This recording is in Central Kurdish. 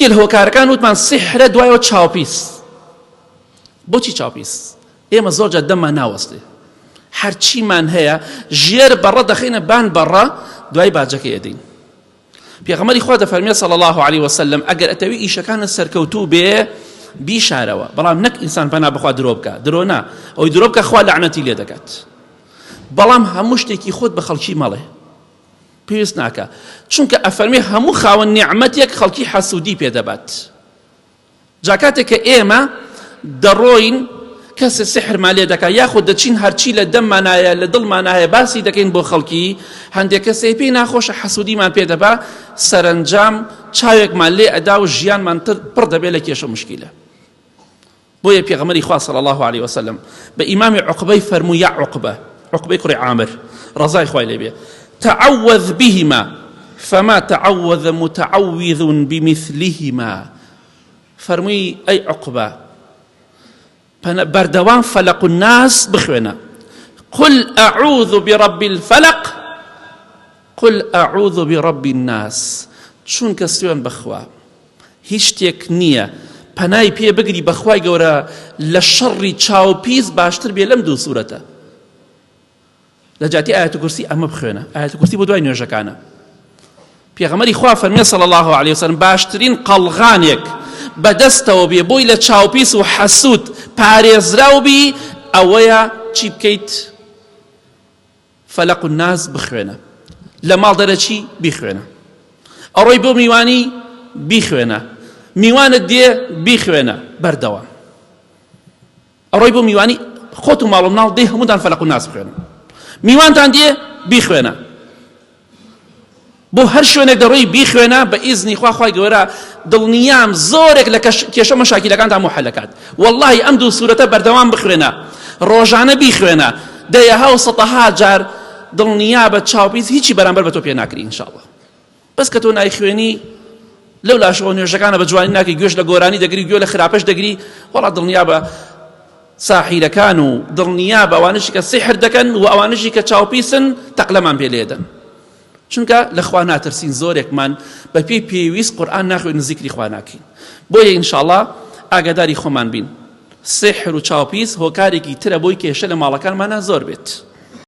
یەکێ لە هۆکارەکان وتمان سیحرە دوایەوە چاوپیس. بۆچی چاوپیس؟ ئێمە زۆر جار دەممان ناوەستێ هەرچیمان هەیە ژێر بەڕە دەخەینە بان بەڕە دوای باجەکەی ئەدەین. پێغەمبەری خوا دەفەرمێ صلی الله علیه وسلم ئەگەر ئەتەوی ئیشەکانت سەرکەوتوو بێ بیشارەوە بەڵام نەک ئینسان پەنا بخوا درۆ بکە درۆ نا ئەوی درۆ بکە خوا لەعنەتی لێ دەکات بەڵام هەموو شتێکی خۆت بە خەڵکی مەڵێ پێویست ناکا چونکە ئەفەرمێ هەموو خاوەن نیعمەتێک خەڵکی حەسوودی پێ دەبات جا کاتێک کە ئێمە دەڕۆین کەسێ سحرمان لێ دەکات یاخود دەچین هەرچی لە دەممانایە لە دڵمانایە باسی دەکەین بۆ خەڵکی هەندێک کەسێ پێی ناخۆشە حەسوودیمان پێ دەبا سەرەنجام چاوێکمان لێ ئەدا و ژیانمان تر پڕ دەبێت لە کێشە مشکیلە بۆیە پێغەمبەری خوا صلی اللە علیە وسلم بە ئیمامی عوقبەی فەرموو یا عوقبە، عوقبەی کوڕی عامر ڕەزای خوای لێ بێ، تعوذ بهما فما تعوذ متعوذ بمثلهما، فەرمووی ئەی عوقبە بەردەوام فەلەق الناس بخوێنە، قل اعوذ برب الفلق قل اعوذ برب الناس، چونکە سوێن بەخوا هیچ شتێک نییە پەنای پێ بگری بەخوای گەورە لە شەڕی چاو پیس باشتر بێ لەم دوو سورەتە لە جاتی ئاەت کورسی ئەمە بخوێنە ئاەت کورسی بۆ دوای نوێژەکانە پێغەمبەری خوا فەرمی صلی الله علیه وسلم باشترین قەڵغانێک بەدەستەوە بێ بۆی لە چاوپیس و حەسوود پارێزراو بی ئەوەیە چی بکەیت فلق الناس بخوێنە لە ماڵ دەرەچی بیخوێنە ئەڕۆی بۆ میوانی بیخوێنە میوانت دێ بیخوێنە بەردەوام ئەڕۆی بۆ میوانی خۆت و ماڵ و مناڵ دێ هەمووتان فلق الناس بخوێنە میوانتان دێ بیخوێنە بۆ هەر شوێنێک دەڕۆی بیخوێنە بە ئیزنی خوا خوای گەورە دڵنیام زۆرێک لە کێشە مەشاکیلەکانتان هەموو حەلەکات واللهی ئەم دوو سورەتە بەردەوام بخوێنە ڕۆژانە بیخوێنە دەیەها و سەتەها جار دڵنیا بە چاوپیس هیچی بەرامبەر بە تۆ پێ ناکری ئینشاءاللە بەس کە تۆ نایخوێنی لەو لاشەوە نوێژەکانە بە جوانی ناکەی گوێش لە گۆرانی دەگری گوێ لە خراپەش دەگری وەڵا دڵنیا بە ساحیرەکان و دڵنیا بە ئەوانەشی کە سیحر دەکەن و ئەوانەشی کە چاوپیسن تەقلەمان پێ لێدەن چونکە لە خوا ناترسین زۆرێکمان بە پێی پێویست قورئان ناخوێنین زیکری خوا ناکەین بۆیە ئینشاڵڵا ئاگاداری خۆمان بین سیحر و چاوپیس هۆکارێکی ترە بۆی کێشە لە ماڵەکانمانە زۆر بێت.